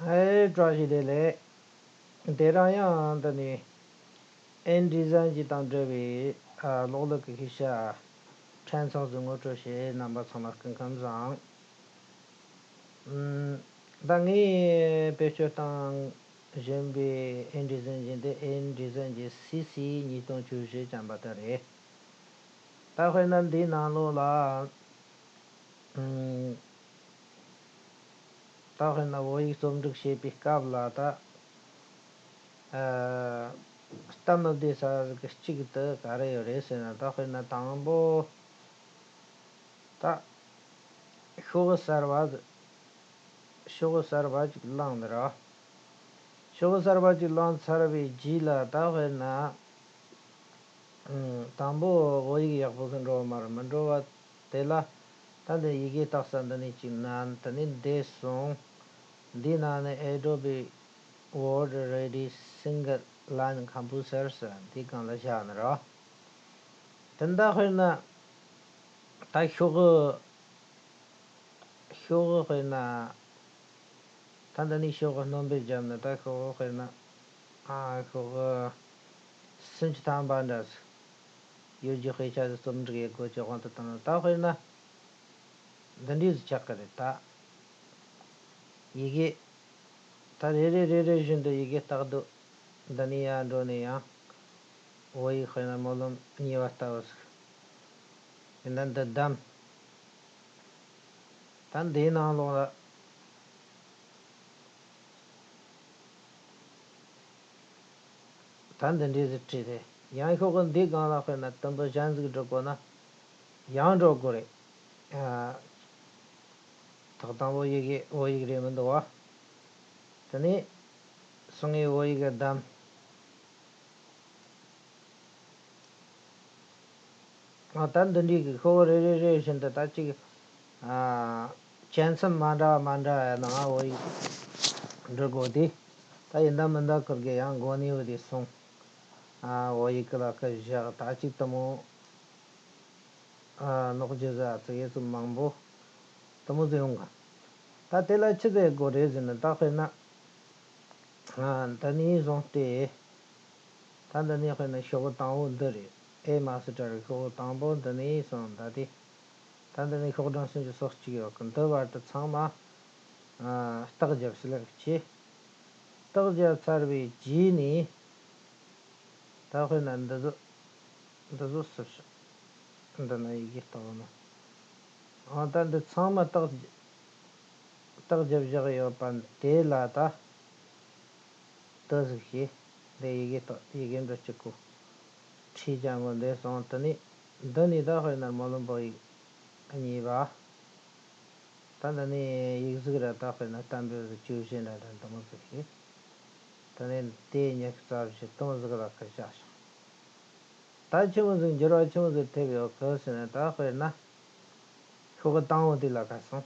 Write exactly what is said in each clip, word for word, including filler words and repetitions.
ཨེ་བཀྲ་ཤིས་བདེ་ལེགས། དེ་རིང་ཡང་འདི་ནས་ཨེན་ཌི་ཟན་གྱི་དང་འབྲེལ་བའི་ཨ་གློག་ཀླད་ཀྱི་ཤེས་བྱ་ཕྲན་ཚེགས་སུ་ངོ་སྤྲོད་བྱེད། རྣམ་པ་ཚང་མ་སྐུ་ཁམས་བཟང་། ཨམ། ད་ངས་བེད་སྤྱོད་གཏོང་བཞིན་པའི་ཨེན་ཌི་ཟན་གྱི་འདི་ཨེན་ཌི་ཟན་གྱི་སི་སི་ཉིས་སྟོང་བཅུ་བཞི་ཅན་པ་དེ་རེད། ད་དཔེར་ན་འདིའི་ནང་ལོགས་ལ། ཨམ། ད་དཔེར་ན་བོད་ཡིག་རྩོམ་སྒྲིག་བྱེད་པའི་སྐབས་ལ་ད། ཨ། སྟབས་མི་བདེ་ས་ཟིག་གཅིག་དེ་ག་རེ་ཡོད་རེད་ཟེར་ན། ད་དཔེར་ན་དང་པོ། ད། ཤོག་གསར་པ་ཟིག་ཤོག་གསར་པ་ཅིག་བླངས་ནི་ར། ཤོག་གསར་པ་ཅིག་བླངས་ཚར་བའི་རྗེས་ལ་ད་དཔེར་ན། ཨང་། དང་པོ་བོད་ཡིག་ཡག་པོ་ཟིག་འགྲོ་བ་མ་རེད། མི་འགྲོ་བ་དེ་ལ། ད་འདི་ཡི་གེ་རྟགས་གསལ་འདི་ནས་ཅིག་ན་དེ་ནས་འདས་སོང་། འདིའི་ནང་ནས་Adobe Word Ready Single Line Composer ཟེར་འདིའི་སྒང་ལ་བཞག་ནི་ར། དེ་འདྲ་དཔེར་ན། ད་ཤོག་གུ། ཤོག་གུ་དཔེར་ན། ད་འདི་ནས་ཤོག་གུ་སྣོན་པར་བརྒྱབ་ན་ད་ཤོག་གུ་དཔེར་ན། ཨ། ཤོག་གུ་སུམ་ཅུ་ཐམ་པ་འདྲ་ཟིག་ཡོད་རྒྱུ་དཔེ་ཆ་ཟིག་རྩོམ་སྒྲིག་ཡེད་དགོས་ཀྱི་དབང་དུ་བཏང་ན། ད་དཔེར་ན་འདི་འདྲས་ཟིག་ཆགས་ཀྱི་རེད་ད། ཡི་གེ། ད་རེ་རེ་རེ་རེ་བཞིན་དུ་ཡི་གེ་བཏགས་འདུག་འདི་ནས་ཡར་འགྲོ་ནས་ཡང་། བོད་ཡིག་དཔེར་ན་སྨོན་ལམ་གཉིས་པ་ལྟ་བུ་ཟིག་ཡིན་ན་འདི་བདམས། ད་འདིའི་ནང་ལོགས་ལ། ད་འདི་འདྲས་ཟིག་བྲིས་ཏེ། ཡང་ཤོག་གུ་འདིའི་སྒང་ལ་དཔེར་ན་དུམ་བུ་གཞན་ཟིག་འབྲི་དགོས་ན། ཡང་འགྲོ་དགོས་རེད། ཨ། ཐོག་དང་པོ་ཡི་གེ་བོད་ཡིག་རེད་མི་འདུག་བ། དེ་ནས་སང་ངེ་བོད་ཡིག་གི་བདམས། ཨ། ད་འདི་འདྲའི་གི་ཤོག་གུ་རེ་རེ་རེ་བཞིན་དུ་ད་ཅིག་ཨ། བཅད་མཚམས་མ་འདྲ་བ་མ་འདྲ་བའི་ནང་བོད་ཡིག་འབྲི་དགོས་ཏེ། ད་ཡིན་ད་མིན་ད་ཁུར་གི་ཡང་མགོ་ནས་བུད་དེ་སོང་། ཨ། བོད་ཡིག་གི་ལ་ཁ་བཞག་ད་ཅིག་དེ་མོ། ཨ། ནོག་ཇི་ཟ་ཙི་ཡེ་ཙི་མང་པོ་དེ་མོ་ཟིག་ཡོང་གི། ད་དེ་ལ་ཆི་ཟེར་དགོས་རེད་ཟེར་ན། ད་དཔེར་ན། ཨ། འདི་ནས་བཟུང་སྟེ། ད་འདི་ནས་དཔེར་ན་ཤོག་གུ་དང་པོ་འདི་རེད། ཨེ་མ་སི་ཊར་ཤོག་གུ་དང་པོ་འདི་ནས་བཟུང་ད་དེ། ད་འདི་ནས་ཤོག་གྲངས་སུམ་ཅུ་སོ་གཅིག་ཡོད་གི། འདི་བར་དུ་ཚང་མ། ཨ། རྟགས་བརྒྱབ་ཟེར་ལབ་ཀྱི། རྟགས་བརྒྱབ་ཚར་བའི་རྗེས་ནས། ད་དཔེར་ན་འདི་ཚོ། འདི་ཚོ་སུབ་ཤོག་འདི་ན་ཡི་གེ་བཏགས་ན། འོ་ད་འདི་ཚང་མ་རྟགས། རྟགས་བརྒྱབ་བཞག་ཡོད་པ་དེ་ལ་ད། དེ་ཟིག་བྱས། འདི་ཡི་གེ་བཏགས། ཡི་གེ་འབྲུ་གཅིག་གོ། ཁྲིད་ཅན་པོ་འདི་སོང་། དེ་ནས་འདི་ནས་ད་དཔེར་ན་སྨོན་ལམ་བོད་ཡིག་གཉིས་པ། ད་འདི་ནས་ཡིག་གཟུགས་ར་ད་དཔེར་ན་གཏམ་དཔེ་ཟིག་བཅུ་བཞི་འདྲ་འདྲ་འདི་མོ་ཟིག་བྱས། དེ་ནས་དེ་ཉི་ཤུ་རྩ་བཞི་དེ་མོ་ཟིག་ལ་ཁ་བཞག་ཤིང་། ད་ཆི་མོ་ཟིག་འགྱུར་བ་ཆི་མོ་ཟིག་ཐེབས་ཡོད་གི་ཟེར་ན། ད་དཔེར་ན་ཤོག་གུ་དང་པོ་དེ་ལ་ཁ་སོང་།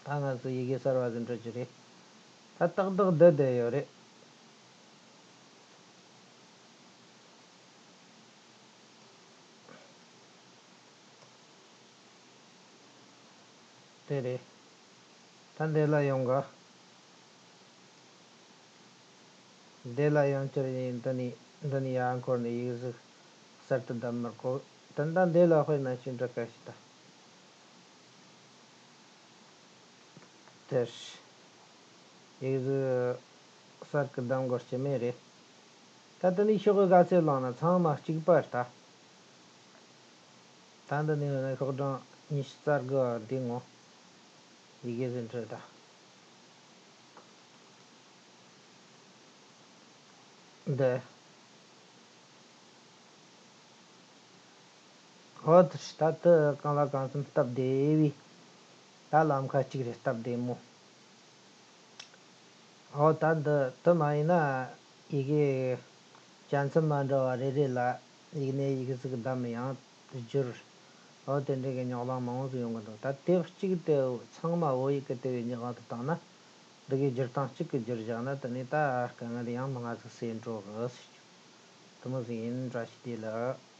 ད་ང་ཚོ་ཡི་གེ་གསར་བ་ཟིག་འབྲི་རྒྱུ་རེད། ད་ཏག་ཏག་བསྡད་བསྡད་ཡོད་རེད། དེ་རེད། ད་འདི་ལ་ཡོང་ག་འདི་ལ་ཡང་བསྐྱར་ཡིན། འདི་ནས་འདི་ནས་ཡར་འཁོར་ནས་ཡིག་གཟུགས་གསར་དུ་བདམས་མི་དགོས། ད་ལྟ་འདི་ལ་དཔེར་ན་ཅིག་འབྲི་ག་ཞིག་ད། དེར། ཡིག་གཟུགས་གསར་གི་གདམ་དགོས་ཀྱི་མེད་རེད། ད་དེ་ནས་ཤོག་གུ་ག་ཚད་བླངས་ན་ཚང་མ་གཅིག་པ་ལྟ། ད་འདི་ནས་ཡོད་ན་ཤོག་གྲངས་ཉི་ཤུ་རྩ་དགུ་བ་འདི་ངོ་། ཡི་གེ་ཟིན་འཕྲོད་ད། འདི། ཧོ། ད་ལྟ་གང་ལ་གང་འཚམ་སྟབས་བདེ་བས། ད་ལམ་ཁ་གཅིག་རེད། སྟབས་བདེ་མོ། ཧོ། ད་འདི་དུ་མ་ཡིན་ན་ཡི་གེ་བཅད་མཚམས་མ་འདྲ་བ་རེ་རེ་ལ་ཡིག་སྣེ་ཡིག་གཟུགས་བདམས་ཡང་བསྒྱུར། ཧོ། དེ་འདྲའི་གི་རྙོག་གླེང་མང་བོ་ཟིག་ཡོང་གི་འདུག་ད་དེབ་གཅིག་དེ་ཚང་མ་བོད་ཡིག་གི་དེ་བས་ཉག་གང་དུ་བཏང་ན། འདི་གའི་སྒྱུར་སྟངས་གཅིག་གི་བསྒྱུར་བཞག་ན་དེ་ནས་ད་དཀའ་ངལ་ཡང་མང་ང་ཟིག་སེལ་འགྲོ་གི་ཟེར་རྒྱུ། དེ་མོ་ཟིག་ཡིན། བཀྲ་ཤིས་བདེ་ལེགས།